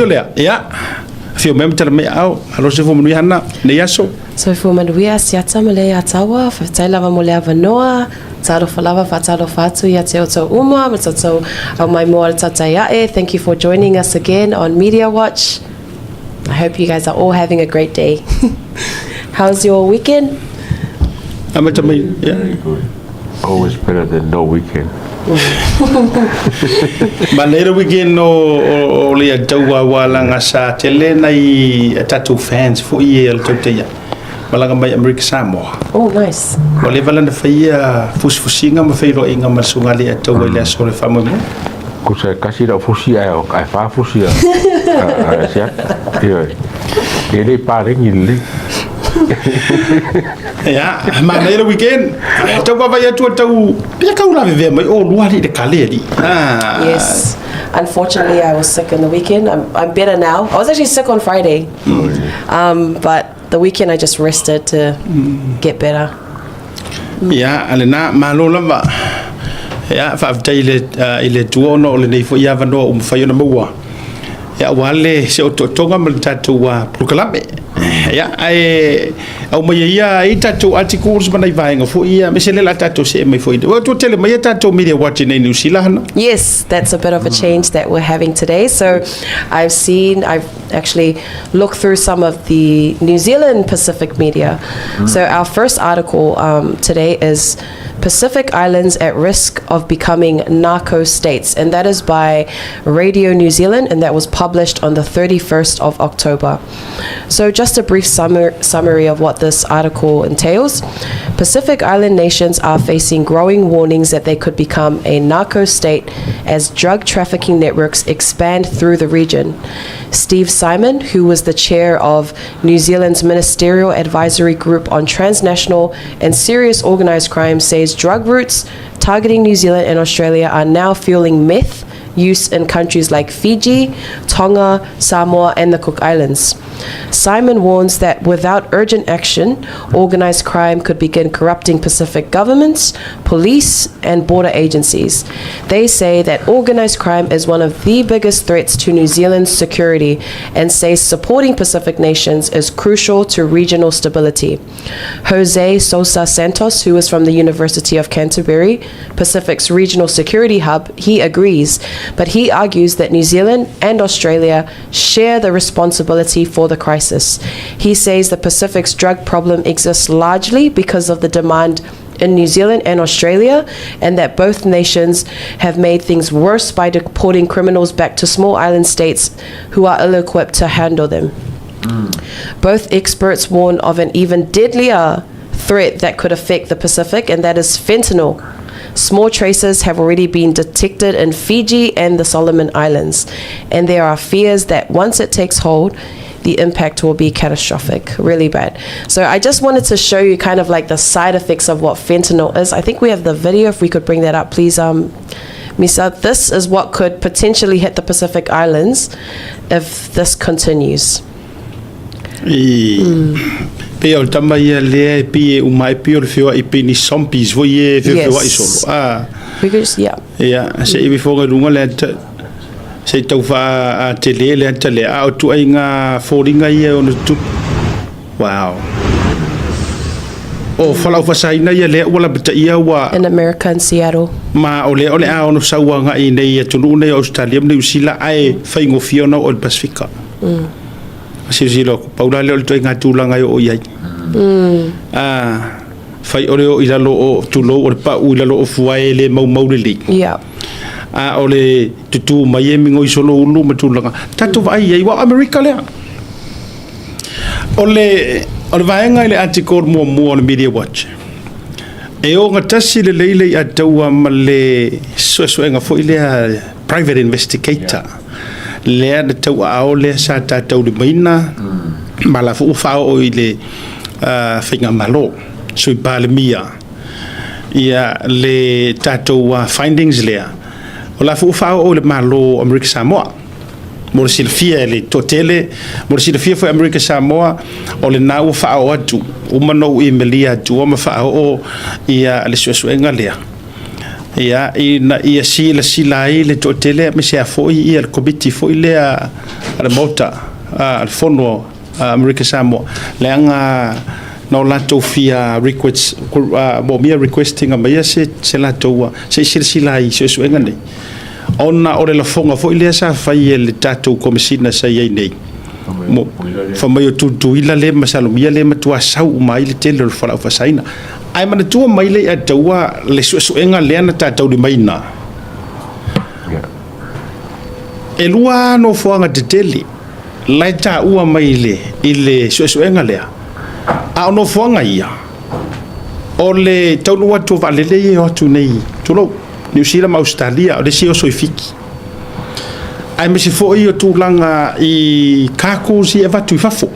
Lea, ia, afio mai ma tala mai aao, malo soifua manuia Hana, lenei aso. Soifua manuia Siata ma Leiataua, faafetai lava mo le avanoa, talofa lava faatalofa atu ia te outou uma ma tatou aumaimoa le tautai ae, thank you for joining us again on Media Watch, I hope you guys are all having a great day. How's your weekend? Amata mai, ia. Very good. Always better than no weekend. Manaia le weekend o Leiataua aua laga sa tele nai a tatou fans foi ia o le tautai ae malaga mai Amerika Samoa. Oh, nice. Ua leva la ona faia fusifusiga ma feiloaiga ma le susuga a Leiataua i le aso o le faamoemoe. Tusa e tasi lau fusi ae fa fusi a Siata. Ioe. E le i paleni lelei. Ia, manaia le weekend. Tau vaavaai atu tau pea kau lavevea mai o lua alii le kale alii. Ah. Yes. Unfortunately, I was sick in the weekend. I'm better now. I was actually sick on Friday. But the weekend I just rested to get better. Ia, lena, malo lava. Ia, faafetai i le Atua ona o lenei foi avanoa ua mafai ona maua. Ia, aua le se otootoga ma le tatou polokalame. Ia, ae aumai ia ai tatou articles ma nai vaega foi ia, aemaise lea o le a tatou see mai foi. Ua tua tele mai a tatou Media Watch i nei Niu Sila hana. Yes, that's a bit of a change that we're having today. So I've actually looked through some of the New Zealand Pacific media. So our first article today is "Pacific Islands at Risk of Becoming Narco States," and that is by Radio New Zealand, and that was published on the 31st of October. So just a brief summary of what this article entails. Pacific Island nations are facing growing warnings that they could become a narco state as drug trafficking networks expand through the region. Steve Simon, who was the chair of New Zealand's Ministerial Advisory Group on Transnational and Serious Organised Crime, says drug routes targeting New Zealand and Australia are now fueling meth use in countries like Fiji, Tonga, Samoa, and the Cook Islands. Simon warns that without urgent action, organised crime could begin corrupting Pacific governments, police, and border agencies. They say that organised crime is one of the biggest threats to New Zealand's security and say supporting Pacific nations is crucial to regional stability. Jose Sousa Santos, who is from the University of Canterbury, Pacific's regional security hub, he agrees, but he argues that New Zealand and Australia share the responsibility for the crisis. He says the Pacific's drug problem exists largely because of the demand in New Zealand and Australia, and that both nations have made things worse by deporting criminals back to small island states who are ill equipped to handle them. Both experts warn of an even deadlier threat that could affect the Pacific, and that is fentanyl. Small traces have already been detected in Fiji and the Solomon Islands, and there are fears that once it takes hold, the impact will be catastrophic, really bad. So I just wanted to show you kind of like the side effects of what fentanyl is. I think we have the video. If we could bring that up, please, Misa. This is what could potentially hit the Pacific Islands if this continues. I pei o le tama ia lea e pei e uma ai pei o le feoai pei ni zombies foi e feofeoai solo. Ah, We could just, yeah. Ia, se i foga i luga le ata, se i tau wha a te le le ata le, a o tuai ngā fōringa ia o no tupu. Wow. O whalau whasaina ia lea ua lapata ia ua In America, in Seattle. Ma o lea o le a ono sauaga i nei atunuu nei o Australia ma Niu Sila ae faigofie ona oo i le Pasefika. Silasila atu, pau la lea o le ituaiga tulaga e oo i ai. Fai o le oo i lalo o, tulou, o le pau i lalo o fuae e le maumau lelei. A o le tutū mai e migoi solo ulu ma tulaga. Tatou vaai i ai, aua o Amerika lea. O le vaega i le article muamua o le Media Watch, e ogatasi lelei le iataua ma le suesuega foi lea private investigator lea na tauaao lea sa tatou limaina ma la foi ua faaoo i le faigamalo Sui Palemia ia le tatou findings lea o la foi ua faaoo i le Malo o Amerika Samoa. Mo le silafia e le toatele, mo le silafia foi e Amerika Samoa, o lena ua faaoo atu, uma ona ou imelia atua ma faaoo ia le suesuega lea. Ia, ina ia silasila ai le toatele aemaise lava foi ia le Komiti foi lea a le Maota, a le Fono a Amerika Samoa, leaga na o latou fia request, moomia request ina mai se, se latou, se i silasila ai i suesuega nei. Ona o le lafoga foi lea sa fai e le tatou Komesina sa i ai nei, mo, fai mai o Tutuila lea ma Salomia lea e matua sau uma ai le tele o le fualaau faasaina. Ae manatua mai le ia taua le suesuega lea na ta taulimaina. E lua nofoaga tetele la e taua mai i le suesuega lea, a o nofoaga ia, o le taunuu atu o vaalele ia e o atu nei, tulou, Niu Sila ma Ausetalia, o le isi e oso i Fiti. Aemaise foi o tulaga i cargoes ia e avatu i fafo.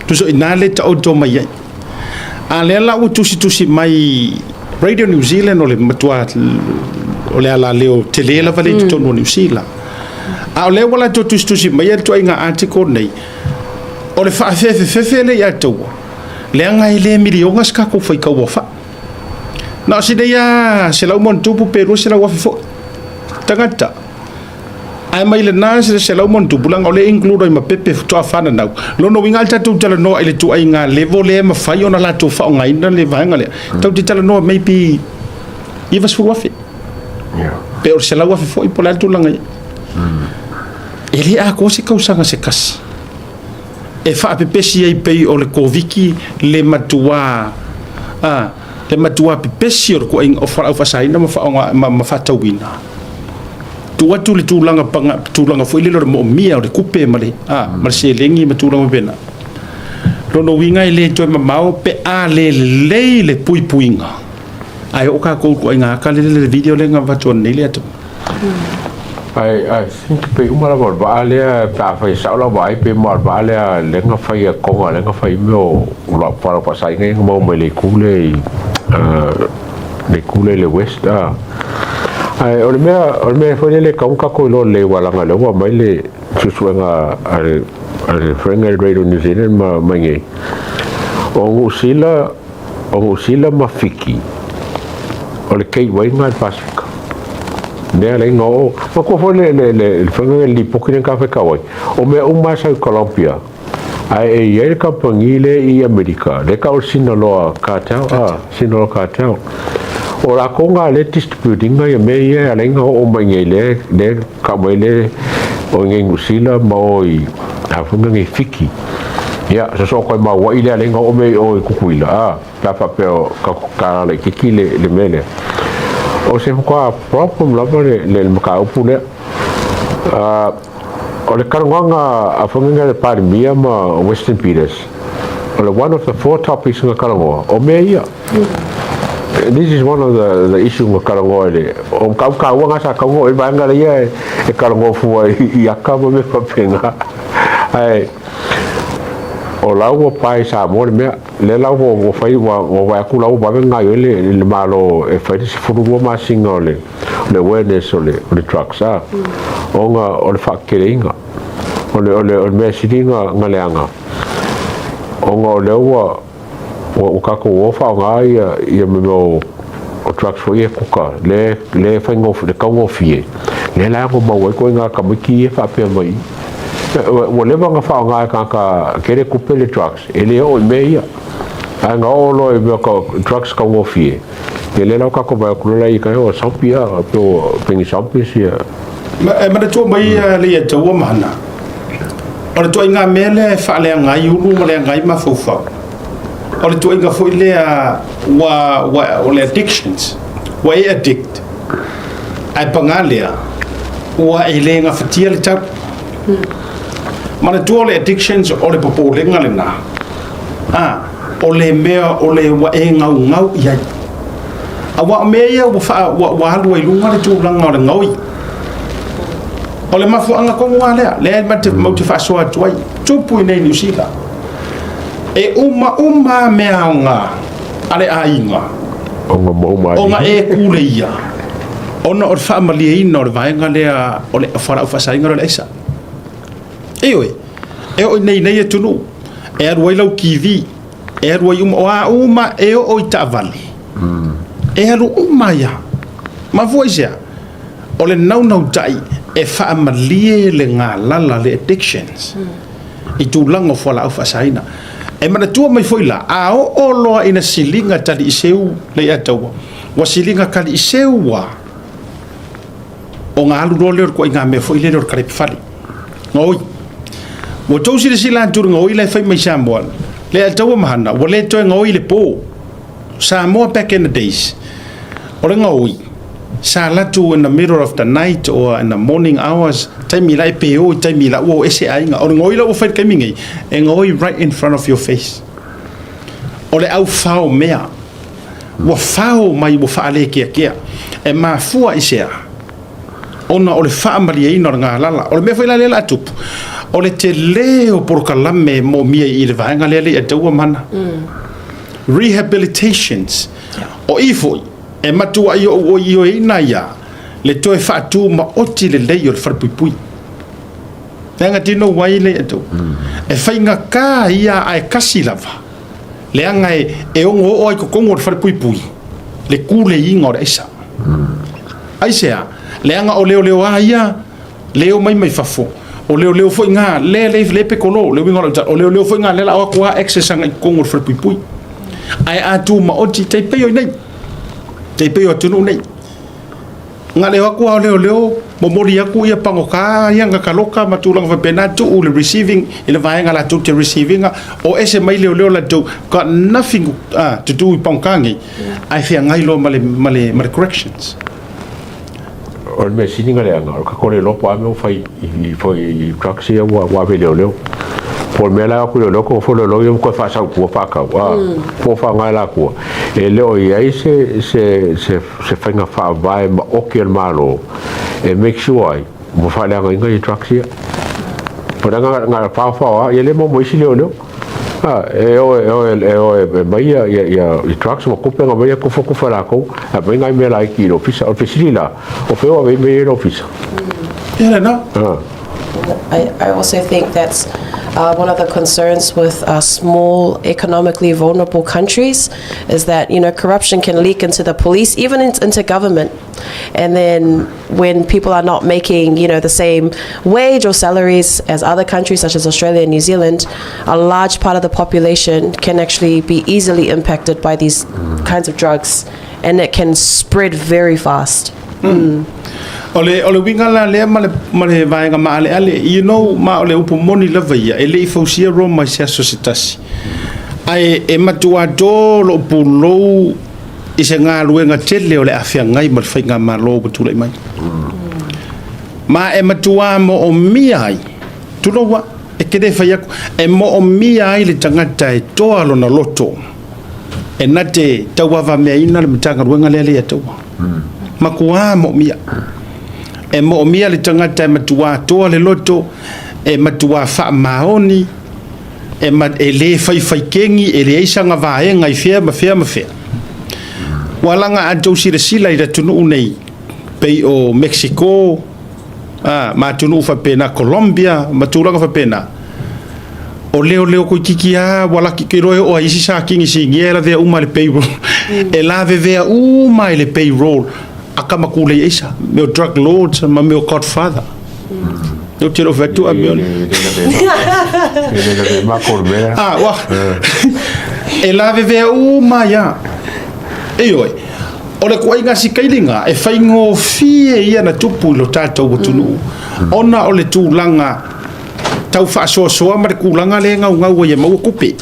Tusa o i ina lea e taoto mai ai. A lea la ua tusitusi mai Radio New Zealand o le matua o le alaleo tele lava lea i totonu o Niu Sila. A o lea ua latou tusitusi mai le ituaiga article nei, o le faafefefefe lea ia taua, leaga e le miliona se tatou faitau aofai. Na o si nei lava 100+ pe 200,000 foi tagata. Ae mai lena 100+, leaga o lea e include ai ma pepe faatoa fananau. Lona uiga a tatou talanoa i le ituaiga level lea e mafai ona latou faaaogaina le vaega lea, tatou te talanoa maybe 90,000. Pe o le 100,000 foi po o le a le tulaga i ai. E le atoa se tausaga se tasi e faapepesi ai pei o le Koviti le matua le matua pepesi o le ituaiga o fualaau faasaina ma faaaoga ma faatauina. Tuu atu le tulaga paga, tulaga foi lele o le moomia o le tupe ma le, ma le seleni ma tulaga faapena. Lona uiga e le toe mamao pe a le lelei le puipuiga, ae oo tatou i ituaiga ata lele le video lea na avatu ananei le ata. I think pe uma lava o le vaa lea pe a fai sao lau vaai pe uma o le vaa lea lea na fai a Tonga lea na fai mea o fualaau faasaina ia na maua mai le itu lea i le itu lea i le west a. Ae o le mea o le mea foi lele e tatau ona tatou iloa lelei aua leaga o lea ua aumai le suesuega a le a le Friend Radio New Zealand ma ma i inei. O Niu Sila o Niu Sila ma Fiti o le gateway lena i le Pasefika. Lea la ina oo manatua foi le le le le faiga le lipoti lea na ta faitau ai o mea uma lava sa i Colombia ae e i ai le kamupani lea i Amerika lea e tau o le Sinaloa Cartel a Sinaloa Cartel o latou na lea e distribute ina ia mea ia e ala ai ona oo mai i inei lea lea e tau mai le o i inei i Niu Sila ma o i a foi mea nei Fiti ia sosoo atu ai ma Hawaii lea e ala ai ona oo mea i o i Tutuila a pe a faapea o tala laitiiti le le mea lea o se faatoa problem lava le le mataupu lea O le talanoaga a foi lea le Palemia ma Western Peters, o le one of the four topics na talanoa, o mea ia. This is one of the issue na talanoa i le, o mataupu taua na sa taua i vaega ia e talanoa fua i aka ma mea faapena. Ae o la ua pae i Samoa le mea, lea la ua fai, ua vaai atu la ua vave gaoioi le Malo e fai le 12 masina o le le awareness o le, o le drugs a, ona o le faateteleina o le, o le, o le mea sili na, na leaga ona o lea ua, ua, ua tatou o faaaoga ia, ia mea o, o drugs foi ia e kuka le, le faigofie, le taugofie lea la e ono maua ai ituaiga tamaiti ia faapea mai ua, ua leva ona faaaoga e tagata tele tupe le drugs e le oo i mea ia ae na oo loa i mea drugs taugofie Ia lea la ua tatou vaai atu loa la i kai o sampi a pe o pengi sampi sia. E manatua mai le ia taua ma hana. O le tuaiga mea lea e faaleaga ai ulu ma leaga ai mafaufau. O le tuaiga foi lea ua, ua, o le addictions. Ua e addict. Ae paga lea, ua e le gafatia le tau. Manatua o le addictions o le popolega lena. A, o le mea o le ua e gaugau i ai. Aua o mea ia ua, faa, ua, ua alu ai luga le tulaga o le gaoi. O le mafuaaga tonu lava lea, lea ma te, mau te faasoa atu ai, tupu i nei Niu Sila. E uma uma mea aoga a le aiga, ona e kuleia, ona o le faamalieina o le vaega lea o le fualaau faasaina lea o le aisa. Ioe, e oo i nei nei atunuu, e alu ai lau TV, e alu ai uma, o a uma e oo i taavale, e alu uma ai lava. Mafua i se a? O le naunautai e faamalie le galala, le addictions i tulaga o fualaau faasaina. E manatua mai foi la, a oo loa ina siliga taliiseu Leiataua, ua siliga taliiseu lava, ona alu loa lea o le ituaiga mea foi lele o le kalepe fale. Gaoi. Ua outou silasila atu i le gaoi la e fai mai Samoa, Leiataua ma Hana, ua le toe gaoi i le po. Samoa back in the days, o le gaoi, sa alu atu in the middle of the night or in the morning hours, taimi la e pe o i taimi la ua o ese aiga. O le gaoi la ua fai i le taimi nei, e gaoi right in front of your face. O le au fao mea, ua fao mai ua faalekeakea. E mafua i se a? Ona o le faamalieina o le galala. O le mea foi la lea o le a tupu, o le tele o polokalame e moomia i le vaega lea Leiataua ma Hana. Rehabilitations. O i foi, e matuai ou ioeina ai lava le toe faatumaoti lelei o le falepuipui. Leaga tino ai Leiataua. E faigata ia ae kasi lava, leaga e ono oo ai i totonu o le falepuipui le tuleiga o le aisa. Aisea? Leaga o leoleoa ia leo mai mai fafo, o leoleo foi ngā, le le le pe kolo, le uiga o lau tala, o leoleo foi ngā lea la o atu lava access agai i totonu o le falepuipui. Ae a tumaoti, tai pei o i nei, tai pei o atunuu nei, na le o atu lava o leoleo momoli atu ia pagota ia na taloka ma tulaga faapena, tuu le receiving i le vaega latou te receive ina, o ese mai leoleo latou, got nothing to do i pagota nei, ae feagai loa ma le, ma le, ma le corrections. O le mea sili na leaga, o le tatou le iloa po o a mea ua fai i i drugs ia ua ave i leoleo. Po o le mea la e o atu i leoleo, nofo leoleo ia ma toe faasau i tua faatau, a, po o faaaoga e latua. E le o i ai se se se se faiga faavae maoti a le Malo e make sure ai ua faaleagaina ia drugs ia. O le aga na paopao lava, ia le maua ma isi leoleo. A, e o e o e o e aumai ia ia ia drugs ma tupe na aumai ia tufatufa e latou, ae aumai nai mea laiti i le ofisa. O le fesili la, o fea o ave ai mea ia i le ofisa? Ia lena. I also think that's one of the concerns with small economically vulnerable countries is that, you know, corruption can leak into the police, even into government. And then when people are not making, you know, the same wage or salaries as other countries such as Australia and New Zealand, a large part of the population can actually be easily impacted by these kinds of drugs, and it can spread very fast. O le, o le uiga la lea ma le, ma le vaega maaleale, you know, ma o le upu moni lava ia, e le i fausia Roma i se aso se tasi. Ae e matua tō lou pulou i se galuega tele o le a feagai ma le faigamalo ua tulai mai. Ma e matuā moomia ai, tulou a, e te le fai atu, e moomia ai le tagata e toa lona loto e na te tauavameaina le Matagaluega lea Leiataua. Matuā moomia. E moomia le tagata e matuā toa le loto, e matuā faamaoni, e, ma, e lē faifaikegi, e leai sana vaega i fea ma fea ma fea. Ua laga a outou silasila i le atunuu nei, pei o Mexico, a, ma atunuu faapena, Colombia, ma tulaga faapena, o leoleo toeitiiti lava ua laki te iloa e oo lava i isi sa kinisinia e lavea uma i le payroll. E lavevea uma i le payroll a tama tulei aisa, mea o drug lords ma mea o godfather. Ou te le o fai atu a mea o le... E le lave mako le mea. Ah, ua. E lavevea uma ai lava. Ioe, o le ituaiga sikailiga e faigofie ia na tupu i lo tatou atunuu, ona o le tulaga tau faasoasoa ma le tulaga lea e gaugau ai e maua tupe.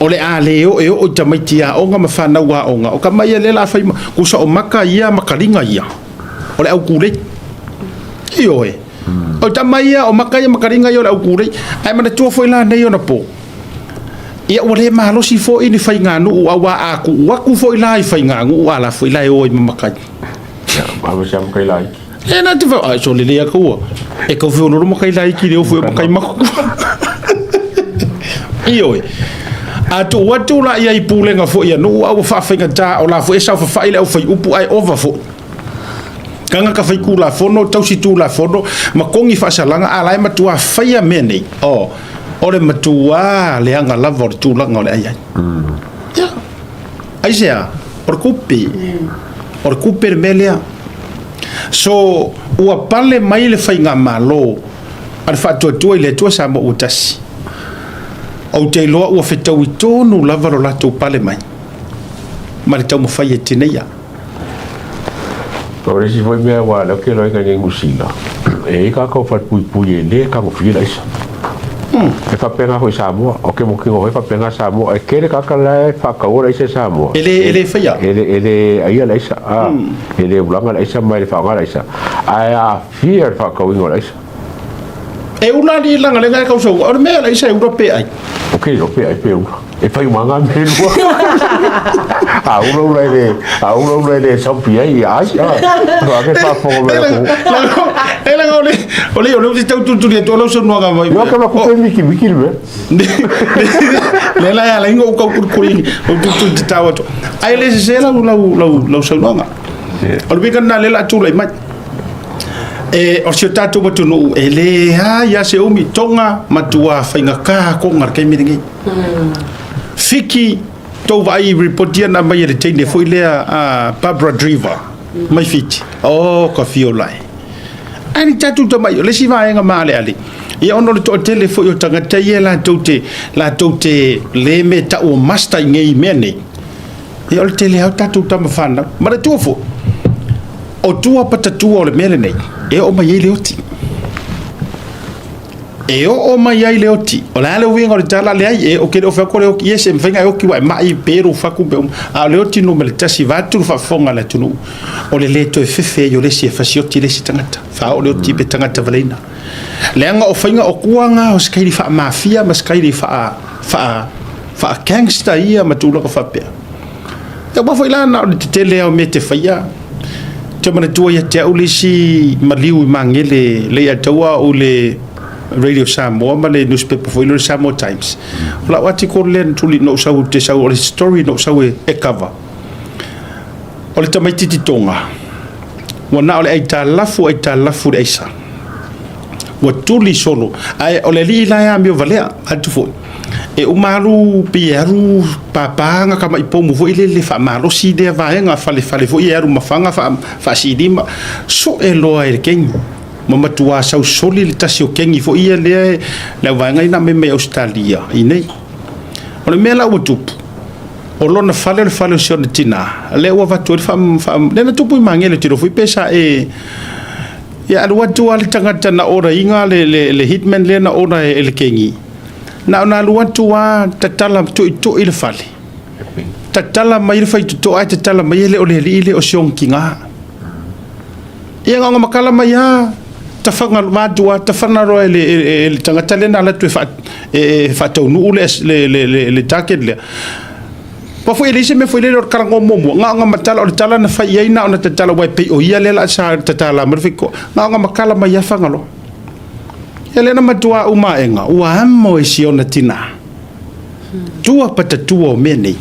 O le a le oo e oo i tamaiti aoga ma fanau aoga, o tama ia lea o le a fai ma, tusa o maka ia ma kaliga ia, o le au tulei. Ioe. O tama ia, o maka ia ma kaliga ia o le au tulei. Ae manatua foi la nei ona po, ia ua le malosi foi ni faiganuu, auā a tuu atu foi la i faiganuu, a la foi la e o ai ma matai. Ia, ma se matai laiti. E na te wha, ai, so lelei a kaua. E kau whiololo matai laiti le o foi o matai maku. Ioe. A tuu atu la ia i pulega foi a nuu, a ua faafaigata, o la foi e saofafai le au fai upu ae ova foi. Tagata fai tulafono, tausi tulafono, ma togi faasalaga, a la e matuā faia mea nei. O, o le matuā leaga lava o le tulaga o le a i ai. Ia. Aisea? O le tupe. O le kupe le mea lea. So, ua pale mai le faigamalo a le Faatuatua i le Atua Samoa ua Tasi. Ou te iloa ua fetaui tonu lava lo latou pale mai ma le taumafai e tineia. O le isi foi mea aua o lea ou te iloa i Niu Sila, e i ai tatou falepuipui e le tagofia le aisa. E faapena foi i Samoa. Ou te mautinoa foi e faapena Samoa. E tele tagata la e faataua le aisa i Samoa. E le, e le faia. E le, e le aia le aisa, a, e le ulaga le aisa ma e le faaaoga le aisa, ae aafia le faatauina o le aisa. E ula alii laga le gae kausau, o le mea la isa e ula pe ai. Ok, o pe ai pe ula. E fai uma ngā mea lua. A ula ula e le, a ula ula e le saupi ai, ia ai. A, ake whaafongo mea ko. E laga o le, o le, o le uti tau tulituli atu o lau saunoaga mai. Yo ka maku pe miki miki le mea. Le la e ala ingo u kau kulikuli, o tulituli te tau atu. Ai le sese lau, lau, lau, lau saunoaga. O le wika na le la tulai mai. E, o si o tātou atunuu, e leai lava se umi, Tonga matua faigata Tonga i le taimi lenei. Fiti, tou vaai i report ia na aumai e le teine foi lea a Barbara Driver mai Fiti. Oh, ka fiola e. Ae ni tatou tamai, o le isi vaega maaleale, ia ona o le toatele foi o tagata ia latou te, latou te le me tau o master i nei mea nei, ia o le tele lava o tatou tama fanau. Manatua foi, O tua patatua o le mea lenei, e oo mai ai le oti. E oo mai ai le oti. O le a le uiga o le tala? Leai, e, ou te le o fai atu o le oti, yes, e mafai ona e oti ua e mai pe lou fatu pe uma. A o le oti numera tasi, vaeatu le faafofoga a le atunuu, o le le toe fefe ai o le isi e fasioti le isi tagata. Faaoo le oti pe tagata valeina. Leaga o faiga o tua na o se kaili faa-mafia ma se kaili faa, faa, faa-gangster ia ma tulaga faapea. Aua foi la na o le tetele lava o mea e te faia. Ou te manatua ia te au le isi maliu i Magele le ia taua au i le Radio Samoa ma le newspaper foi lea o le Samoa Times. O lau article lea na tuli na ou sau ou te sau o le story na ou sau e cover. O le tamaitiiti Tonga ua na o le aitalafu aitalafu i le aisa. Ua tuli solo ae o le alii la e amio valea atu foi. E uma alu pei e alu papa ga tamai pomu foi lele faamalosi lea vaega falefale foi e alu ma faga faasiilima soe loa e le kegi ma matua sausoli le tasi o kegi foi ia lea le au vaega ina aumai mai Ausetalia i nei. O le mea la ua tupu, o lona fale o le fale o si ona tina lea ua avatu ai le faa lea na tupu i Magele ou te iloa foi pe sa e ia alu atu lava le tagata na order ina le hitman lea na order e le kegi. Na ona alu atu lava tatala tuitui le fale, tatala mai le faitotoa ae tatala mai e le o le alii lea o si ona tina. Ia na ona matala mai lava tafaga atu lava tafana loa e le, e le tagata lea na alu atu e, faa, e faataunuu le, le, le, le, le target lea. Aua foi e leai se mea foi lele o le talanoa muamua, na ona matala, o le tala na fai i ai na ona tatala aua e pei o ia lea sa tatala mai le faitotoa, na ona matala mai lava Fagaloa. Ia lea na matua uma aega, ua amo e si ona tina. Tua patatua o mea nei.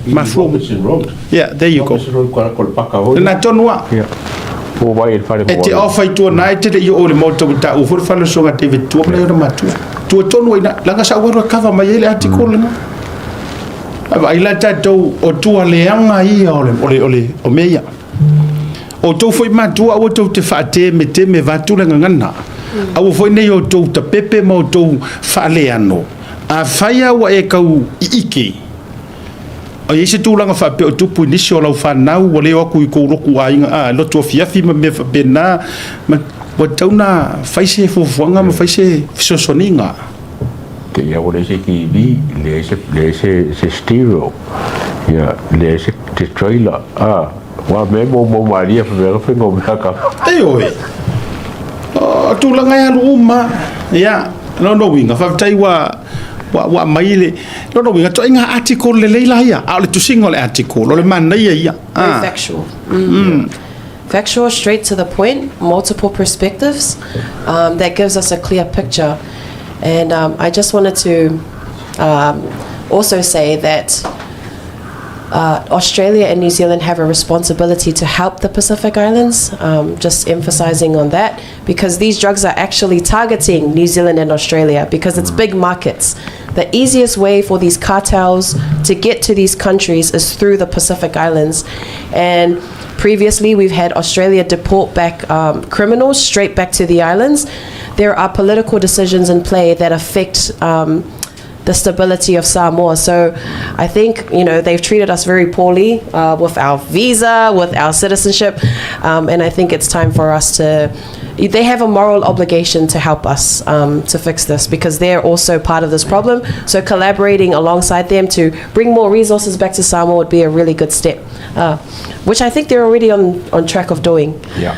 Mafua. Robinson Road. Yeah, there you go. Robinson Road, ko ko le paka hoi. Lena tonu a. Yeah. Po vai e le fale E te ofa i tua nai te le i o le maota ua taua foi le fale o Soga David tua ma le ona matua. Tua tonu ai na, laga sa ua kava mai ai le article lena. A vaai la tatou o tua leaga ia o le, o le, o le, o mea ia. Outou foi matua aua tou te faatemeteme vaeatu le gagana. Aua foi nei outou tapepe ma outou faaleano. Afai lava ua e tau iike, o i ai se tulaga faapea o tupu i nisi o lau fanau ua le o atu i kou lotu aiga, a, lotu afiafi ma mea faapena, ma, ua tatau ona fai se fuafuaga ma fai se fesoasoaniga. Te ia ua leai se TV, leai se, leai se, se stereo, ia, leai se, se trailer, a, ua mea moumou malie fa mea fai ngau mea ka. Ioe, o tulaga e alu uma, ia, lona uiga, faafetai ua, ua, ua aumai le, lona uiga, ituaiga article lelei la ia, a o le tusiga o le article, o le manaia ia. Very factual. Mm. Factual, straight to the point, multiple perspectives. That gives us a clear picture. And I just wanted to also say that Australia and New Zealand have a responsibility to help the Pacific Islands, just emphasizing on that, because these drugs are actually targeting New Zealand and Australia because it's big markets. The easiest way for these cartels to get to these countries is through the Pacific Islands. And Previously, we've had Australia deport back criminals straight back to the islands. There are political decisions in play that affect the stability of Samoa. So I think, they've treated us very poorly with our visa, with our citizenship, and I think it's time for us to. They have a moral obligation to help us to fix this because they're also part of this problem. So collaborating alongside them to bring more resources back to Samoa would be a really good step, which I think they're already on track of doing. Yeah.